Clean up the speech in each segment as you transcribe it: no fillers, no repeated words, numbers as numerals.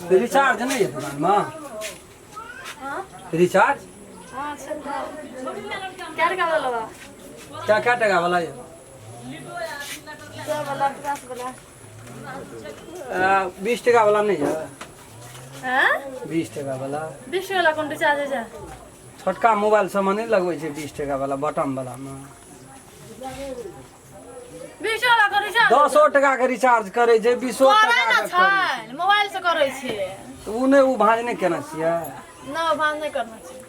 Recharge नहीं है दुकान में? रिचार्ज? हाँ, छै तऽ। कए टका वाला लेबा? क्या क्या टका वाला ये? 100 वाला, 50 वाला। 20 टका वाला नहीं है? हैं? 20 टका वाला। 20 टका वाला कोन रिचार्ज होइ छै? छोटका मोबाइल सबमे नहि लगबै छै 20 टका वाला बटन वाला मे। 20 टका वाला कोन रिचार्ज? 10 टका के रिचार्ज करै छै, 20 करै टका ने के करै छै, मोबाइल से करै छियै। छै। ओ नहि, ओ भाँज नहि केने छियै? न, भाँज नहि करने छियै।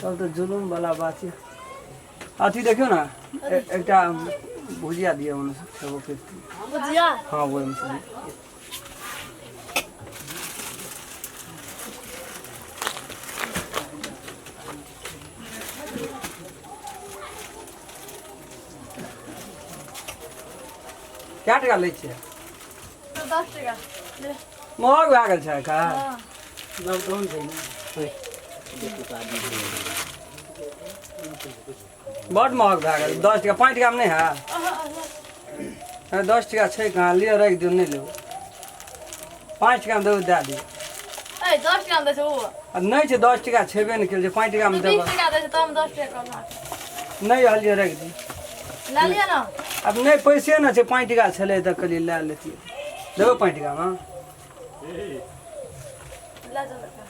तब तऽ जुलुम वाला बात छै। अथी देखियौ ने, एकटा भुजिया दिअ, ओन्ने से खेबो करती। भुजिया? हँ, ओहिमे से दिअ। कए टका लै छियै? 10 टका ले। महग भए गेल छै का? हँ। लॉकडाउन छै ने, बड महग भए गेल। 10 टका, 5 टकामे नहि है? 10 टका छै कहाँ? लिअ, राखि दियौ, नहि लेब। 5 टकामे देबै, दए दियौ। ए, 10 टका मे दै छै ओ। आ नहि छै, 10 टका छेबे नहि केल छै, 5 टकामे 20 देबै। टका दै छै, तब 10 टका कहलक। नहि हलियै, राखि दियौ। लए लिअ ने। आब नहि पैसे ने छै, 5 टका छलै तऽ कहलियै लए लेतियै। देबै 5 टकामे? लए जाउ लड़का।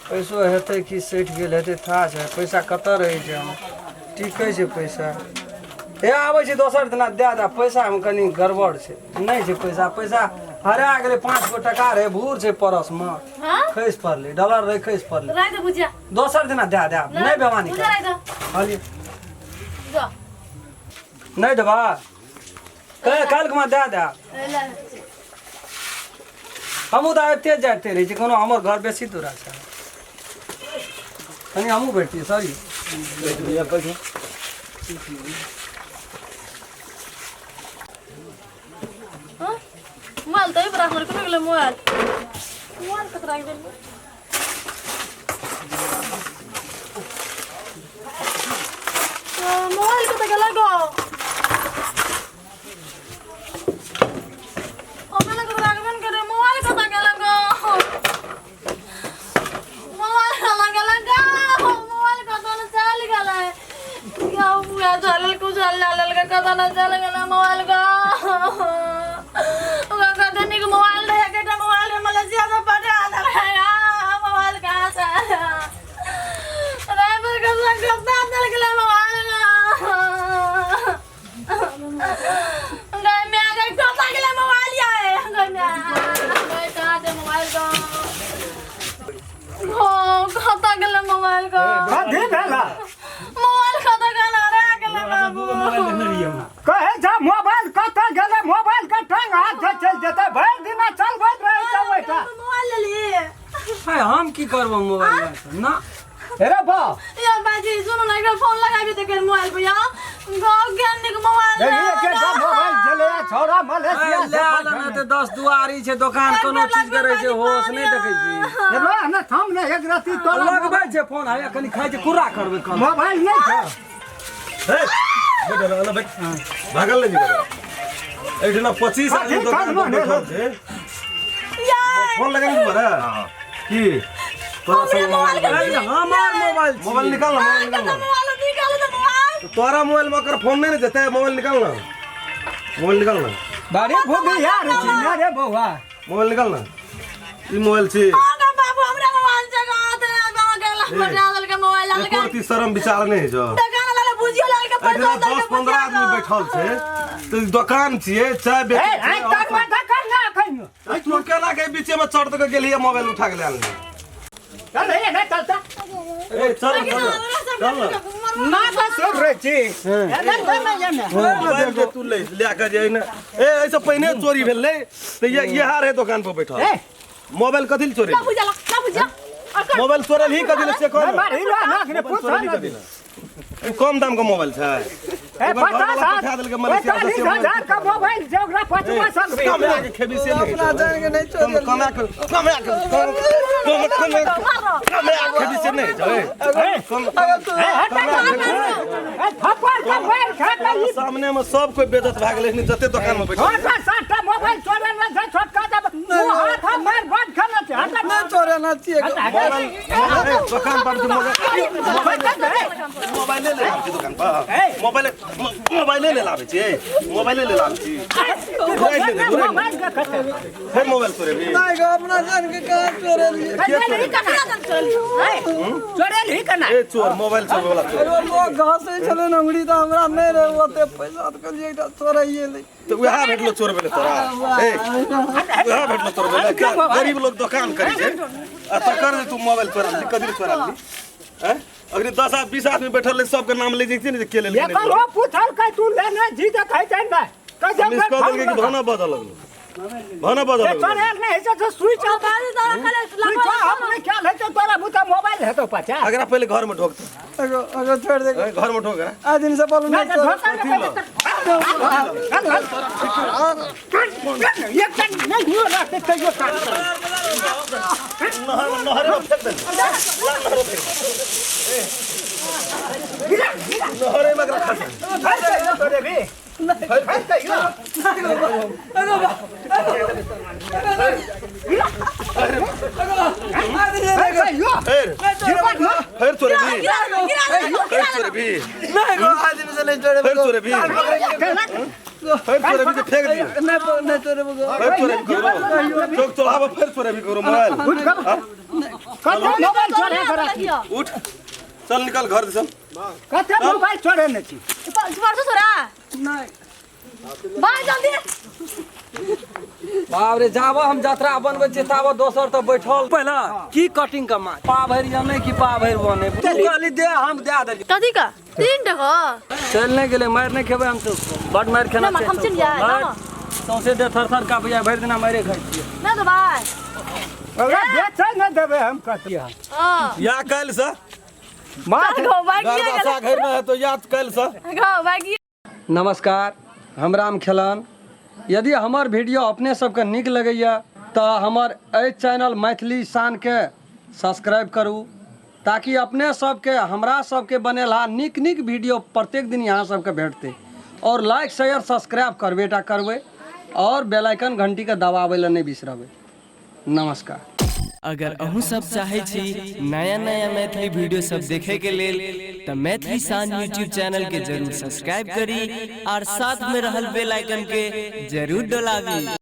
पैसो हेतै कि सठि गेल हेतै, था छै पैसा कतऽ रहै छै, हम टिकै छै पैसा। हे, आबै छै दोसर दिना दए दे। पैसामे कनि गड़बड़ छै, नहि छै पैसा। पैसा हरा गेलै, 5 गो टका रहै, भूर छै परसमे। हँ? खसि पड़लै, डॉलर रहै, खसि पड़लै। राखि दे भुजिया। दोसर दिना दए दे, नहि बेमानी भुजिया कर। राखि दे। कहलियै। जा। नहि देबा, काल्हि खुमा दए दे। ले। हमहूँ तऽ आबिते जाइते रहै छी, कोनो हमर घर बेसी दूर छै? कनि हमहूँ बैठतियै सॉरी। हाँ? मोबाइल तऽ एहि पर राखल, कोनो गेलै मोबाइल? मोबाइल कतऽ राखि देलियै? मोबाइल कतऽ गेलै गो? हमरा कतऽ राखबे ने करे। मोबाइल कतऽ गेलै गो? मोबाइल कतऽ गेलै गो? मोबाइल कतऽ ने चलि गेलै? गौ बुआ चलल, कुचल लऽ लेलकै, कतऽ ने चलि गेलै मोबाइल गो? ओकरा कते नीक मोबाइल रहै, एकेटा मोबाइल रहै, मलेशिया से पठा देलकै। आ मोबाइल कहाँ से आया? ड्राइवर के संग कतऽ चलि गेलै मोबाइल गो? गै माय गै, कतऽ गेलै मोबाइल यै? गै माय गै, कहाँ छै मोबाइल गो? हो, कतऽ गेलै मोबाइल गो? कथी भेला? मोबाइल कतऽ गेलै रे? गेलै बाबू। कहे जा, मोबाइल कतऽ गेलै? मोबाइल के टांग हाथ से चलि जेतै, भरि दिना चलबैत रहै छै ओहिठाम। मोबाइल लेली? हाय, हम की करबो मोबाइल लए ना? रे बा। या बाजी, सुनो ना, एकरा फोन लगाबी तऽ केर मोबाइल पर या गाँव ज्ञान के मोबाइल। देखिए के का मोबाइल चले छौड़ा मलेशिया ले से आला ने तऽ 10 दुआरी छै दोकान, कोनो चीज के रहै छै होश नहि देखै छी। रे ना, थम ने एक रत्ती तोरा। लगबै छै फोन, हैया कनि खाइ छै, कुर्रा करबै कल। मोबाइल नहि छै। हे, बैठ ना, ना बैठ। भागल नहीं जेबै। एहिठिना 25 आदमी ठीक, दोकान पर ठीक, बैठल छै। फोन लगा के बड़ा की तोरा सब मोबाइल? हमर मोबाइल छी। मोबाइल निकाल ना, मोबाइल निकाल ना। मोबाइल निकालो तऽ मोबाइल। तोरा मोबाइल में ओकर फोन नहीं ने जेतै। मोबाइल निकाल ना, मोबाइल निकाल ना। बड़ी भूखियार छी ना रे बौआ। मोबाइल निकाल ना, ई मोबाइल छी। हाँ बाबू, हमरा मोबाइल जगह ते गाँव गेल, पठा देलकै मोबाइल। एको रत्ती शरम विचार नहीं छौ। दोकान वाला बुझियो लाल के एहिठिना पैसा। 10 15 आदमी बैठल छै तऽ दोकान छियै, चाय ए बेचै आइ छै। तक में धक्का ना अखन। तू केना के बीचे में चढ़ के गेलियै, मोबाइल उठा के ले आनली? चल रे, नहीं चलता। ए, चल चल चल। ना तो सुन रे छी ए नहीं नहीं नहीं नहीं। मोबाइल के तू ले ले के जे ने ए ऐसे पहिने चोरी भेलै तऽ ये इहा रहे दोकान पर बैठल। ए। मोबाइल कथी ले चोरी? ना बुझला, ना बुझिया। मोबाइल चोरल ही कथी ले से कह। मार ही ना ना मोबाइल पूछ चोरल ही ना। कथी ले? ओ कम दाम के मोबाइल छै। ए, ओकर 50 घरवला पठा देलकै मलेशिया से। 45,000 का मोबाइल छै, ओकरा पचमा संग भी। कमा के खेबी से नहीं। अपना जान के नहीं चोरी। कमा के, कमा के, कमा कमा कमा के खेबी से नहीं छै। कम ए, हट, ए, थप्पड़ के मार खा के ई सामने में सब कोई बेइज्जत भए गेलै, जते दुकान में बैठल। छोटा साटा मोबाइल चोरे ना छै, छोटका जब ओ हाथ हम मार बंद खेले छै। हट, नहीं चोरे ना छियै। मोबाइल ए, दुकान पर जे मोबाइल मोबाइले ले आबै छी दुकान पर। मोबाइले मोबाइले ले लाबै छी, मोबाइले ले लाबै छी। घुराइ दे, घुराइ दे। मोबाइल के कते फेर मोबाइल चोरेबी? नहीं गो, अपना जान के कहाँ चोरे लिए। चोरे ही कना। ए चोर, मोबाइल चोर वाला चोर। एगो लोग घसै छलै ने अंगुरी, तऽ हमरा नहि रहै ओते पैसा, तऽ कहलियै एकटा चोराइए लै। तऽ उएह भेटलो चोर भेलै तोरा। ए, उएह भेटलो चोर भेलै। गरीब लोग दोकान करै छै आ तकर जे तू मोबाइल चोरा लेली, कथी चोरा लेली? हैं, अगर 10 आ 20 आदमी बैठल रहै, सबके नाम ले जैतियै ने जे के लेलकै। एकर ओ पूछल के तू लेने जी तऽ कहै छै नहि। कहै छै मिस कऽ देलकै कि भाना बजऽ लगलो, भाना बजऽ लगलो। चोरे नहि छै तऽ स्विच ऑफ, स्विच ऑफ नहि ख्याल हेतौ तोरा बुता मोबाइल हेतौ पचा। अगरा पहिले घर में ढोक। एगो एगो छोड़ि दे। घर में ढोक। आइ दिन से बोलू नहि नहि तऽ चोरे। धोखा के एक नहि हुओ रहतै तैयो काज करबै। नहर नहरे में फेंक दे, नहरे में एकरा खसा। फेर कहियो चोरेबी, फेर कहियो। फेर कहियो। फेर जीवन में फेर चोरेबी, फेर चोरेबी। नहीं गो, आइ दिन से नहीं चोरे। फेर चोरेबी, फेर चोरेबी तऽ फेंक दियौ। नहीं नहीं चोरे गो। फेर चोरेबी करो, चौक चौराहा पर फेर चोरेबी करो मोबाइल। कते मोबाइल चोरे करा? उठ, चल, निकल घर से, चल। कते मोबाइल चोरे ने छी? परसों छोरा। नहीं। भाई जल्दी। बाप रे, जाबो हम जतरा बनबै छियै ताबो दोसर तऽ बैठल। पहिले की कटिंग के माछ पा भरि जनै कि पा भरि बने? तू कहली दे, हम दए देलियै। कथी का 3 टका? चलि नहि गेलै। मारि नहि खेबै हम तऽ, बड मारि खेना। ना, हम चिन्ह जाए, ना। सौंसे देह थर थर काँपैया, भरि दिना मारे खाइ छियै। ना तो भाई। ओकरा बेचै नहि देबै हम कतिया। हां। या काल्हि से माछ गो भागी। घर घर में है तो या काल्हि से। गो भागी। नमस्कार, हम राम खेलन। यदि हमर वीडियो अपने सबके नीक लगैया तऽ हमर एहि चैनल मैथिली शानके सब्सक्राइब करू, ताकि अपने सबके हमरा सबके बनेलहा नीक नीक वीडियो प्रत्येक दिन यहाँ सबके भेटतै। और लाइक शेयर सब्सक्राइब करबे टा करबै और बेल आइकन घंटीके दबाबै लए नहि बिसरबै। नमस्कार। अगर अहूँ सब चाहै छी नया नया मैथिली वीडियो सब देखे के लेल तऽ मैथिली शान यूट्यूब चैनल के जरूर सब्सक्राइब करी और साथ में रहल बेल आइकन के जरूर डोलाबी।